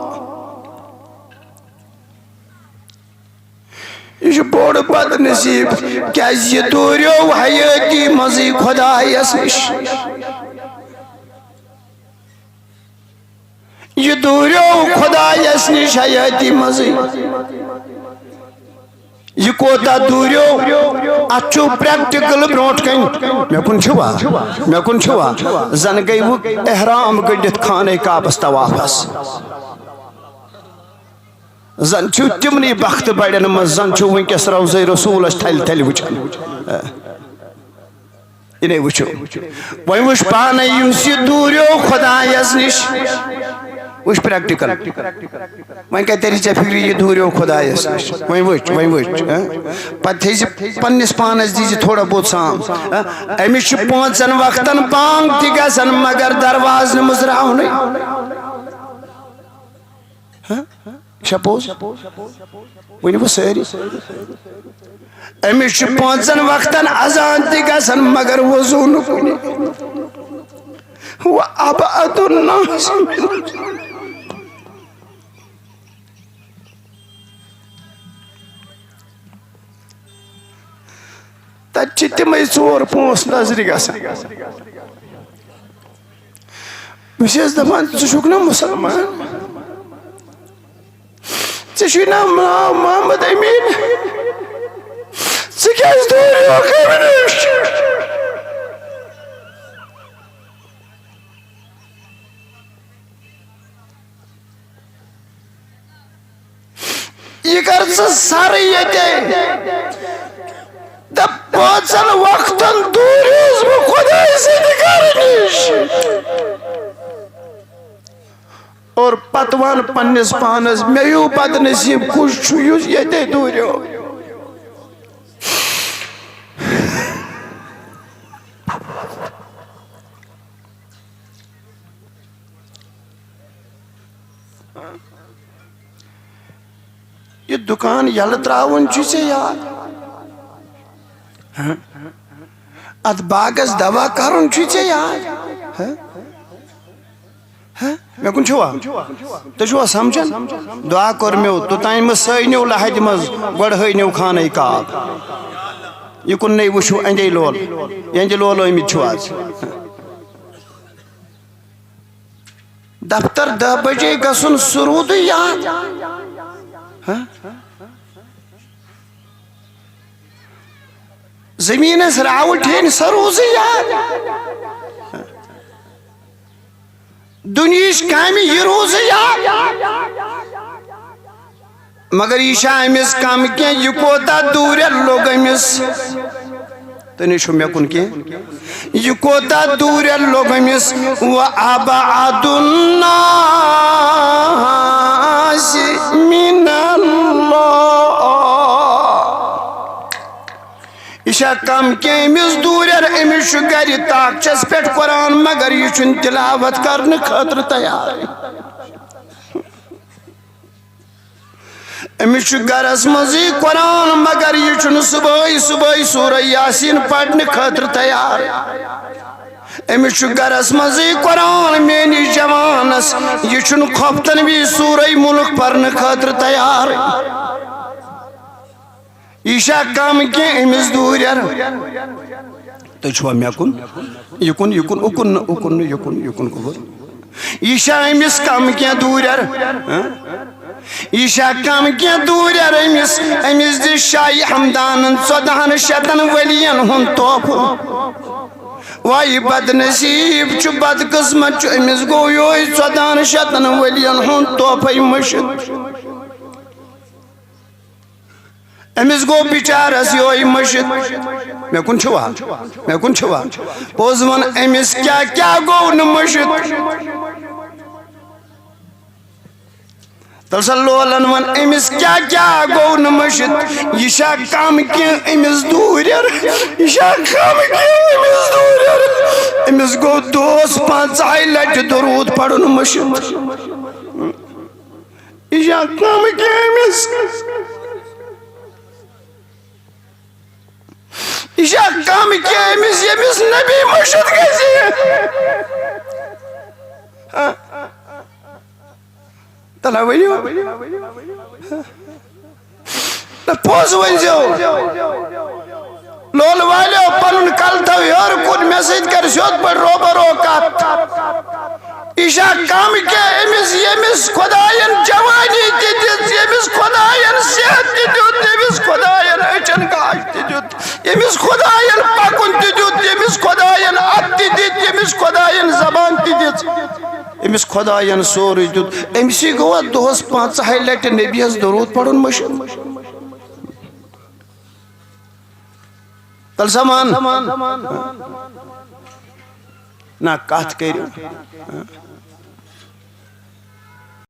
یہِ چھُ بوٚڑ بدنصیب، کیازِ یہِ دوٗریو حیٲتی منٛزٕے خۄدایَس نِش۔ یہِ دوٗریو خۄدایَس نِش حیٲتی منٛزٕے۔ یہِ کوتاہ دوٗریو؟ اَتھ چھُ پریکٹیکل برونٛٹھ کَنہِ۔ مےٚ کُن چھُوا؟ مےٚ کُن چھُوا؟ زَن گٔے وۄنۍ احرام گٔنڈِتھ خانہ کعبَس طوافَس۔ زن چھِو تِمنٕے بختہٕ بڑٮ۪ن منٛز، زن چھِو وٕنکیٚس روضے رسولس تھلہِ تھلہِ وٕچھان۔ یہِ نے وٕچھِو۔ وۄنۍ وٕچھ پانے یُس یہِ دوٗریو خۄدایس نِش۔ وٕچھ پریکٹیکل۔ وۄنۍ کتہِ تری ژےٚ فکرِ یہِ دوٗریو خۄدایس نِش؟ وۄنۍ وٕچھ، وۄنۍ وٕچھ، ہہ؟ پتہٕ تھٲیزِ پننِس پانس، دیٖزِ تھوڑا بہت سام، ہہ؟ أمِس چھِ پانٛژن وقتن بانگ تہِ گژھان، مگر دروازٕ نہٕ مٕژراونٕے۔ ہہ؟ چھا پوٚز؟ ؤنِو سٲری۔ أمِس چھُ پانٛژن وقتن اذان تہِ گژھان، مگر وضو نہٕ کُنہِ۔ وَأَبْعَدُ النَّاسِ۔ تَتہِ چھِ تِمَے ژور پانٛژھ نظرِ گژھان۔ بہٕ چھَس دَپان، ژٕ چھُکھ نا مُسلمان؟ ژےٚ چھُے نا ناو محمد أمیٖن؟ ژٕ کیٛازِ دوٗریوکھ أمۍ نِش؟ یہِ کر ژٕ سرٕ ییٚتے۔ دپ، پانٛژن وقتن دوٗریوس بہٕ خۄداے سٕنٛدِ گرٕ نِش۔ اور پتہٕ وَن پننِس پانس، مےٚ ہیوٗ بدنصیٖب کُس چھُ یُس ییٚتے دوٗریو؟ یہِ دُکان یَلہٕ ترٛاوُن چھُے ژےٚ یاد؟ ہہ؟ اَتھ باغس دوا کرُن چھُے ژےٚ یاد؟ ہہ؟ ہہ؟ مےٚ کُن چھُوا؟ تُہۍ چھُوا سمجھان؟ دُعا کوٚر مےٚ توٚتام مہٕ سٲنِو لہدِ منٛز، گۄڈٕ ہٲینِو خانَے کعب۔ یہِ کُن نَے وٕچھِو اَندے لول، یہِ اَندِ لول آمٕتۍ چھِو آز۔ دفتر دَہ بجے گژھُن، سُہ روٗدُے یاد؟ ہہ؟ زٔمیٖنَس راوٕٹھ ہیٚنۍ، سۄ روٗزٕے یاد؟ دُنیہٕچ کامہِ، یہِ روٗزٕے یاد؟ مگر یہِ چھا أمِس کم کینٛہہ؟ یہِ کوتاہ دوٗرٮ۪ر لوٚگ أمِس؟ تُہۍ نَے چھِو مےٚ کُن کینٛہہ۔ یہِ کوتاہ دوٗرٮ۪ر لوٚگ أمِس؟ وَأَبْعَدُ النَّاسِ مِنَ اللَّهِ۔ یہِ چھا کم کینٛہہ أمِس دوٗرٮ۪ر؟ أمِس چھُ گرِ تاخچس پٮ۪ٹھ قرآن، مگر یہِ چھُنہٕ تِلاوت کرنہٕ خٲطرٕ تیار۔ أمِس چھُ گرس منٛزٕے قرآن، مگر یہِ چھُنہٕ صبحٲے صبحٲے سورہ یاسین پرنہٕ خٲطرٕ تیار۔ أمِس چھُ گرس منٛزٕے قرآن، میٲنِس جوانس، یہِ چھُنہٕ خۄفتن وِزِ سورہ مُلک پرنہٕ خٲطرٕ تیار۔ یہِ چھا کم کینٛہہ أمِس دوٗرٮ۪ر؟ تُہۍ چھِوا مےٚ کُن؟ یہِ کُن، یہِ کُن، اُکُن نہٕ، اُکُن نہٕ، یہِ کُن، یہِ کُن، اُکُن۔ یہِ چھا أمِس کم کینٛہہ دوٗرٮ۪ر؟ ہہ؟ یہِ چھا کم کینٛہہ دوٗرٮ۪ر أمِس؟ أمِس دِ شاہی ہمدانن ژۄدہن شتن ؤلین ہُنٛد تحفہٕ۔ وای بدنصیٖب چھُ، بدقسمت چھُ، أمِس گوٚو یِہوٚے ژۄدہن شتن ؤلین ہُنٛد تحفے مٔشِتھ۔ أمِس گوٚو بِچارس یِہوٚے مٔشِتھ۔ مےٚ کُن چھِوا؟ مےٚ کُن چھِوا؟ پوٚز وَن، أمِس کیٛاہ کیٛاہ گوٚو نہٕ مٔشِتھ؟ تَلہٕ سا لولن وَن، أمِس کیٛاہ کیٛاہ گوٚو نہٕ مٔشِتھ؟ یہِ چھا کم کینٛہہ أمِس دوٗرٮ۪ر؟ یہِ چھا کم کینٛہہ أمِس دوٗرٮ۪ر؟ أمِس گوٚو دۄہس پنٛژاہہِ لٹہِ درود پرُن مٔشِتھ۔ یہِ چھا کم کینٛہہ أمِس؟ یہِ چھا کم کینٛہہ أمِس، ییٚمِس نبی مٔشِتھ گژھِ؟ تَلہ ؤنِو۔ نہ، پوٚز ؤنۍزیو۔ لولہٕ والیو، پنُن کلہٕ تھٲو ہیوٚر کُن، مےٚ سۭتۍ کر سیوٚد پٲٹھۍ روبہ رو کتھ۔ یہِ چھا کم کینٛہہ أمِس، ییٚمِس خۄداین جوانی تہِ دِژ، ییٚمِس خۄداین صحت تہِ دیُت، ییٚمِس خۄداین أچھن گاش تہِ دیُت، ییٚمِس خۄداین پکُن تہِ دیُت، ییٚمِس خۄداین اتھٕ تہِ دِتۍ، ییٚمِس خۄداین زبان تہِ دِژ، ییٚمِس خۄداین سورُے دیُت، أمِسٕے گوٚوا دۄہس پانٛژہے لٹہِ نبیَس درود پرُن مٔشِتھ؟ تَلہٕ سا وَن۔ نہ، کتھ کٔرِو۔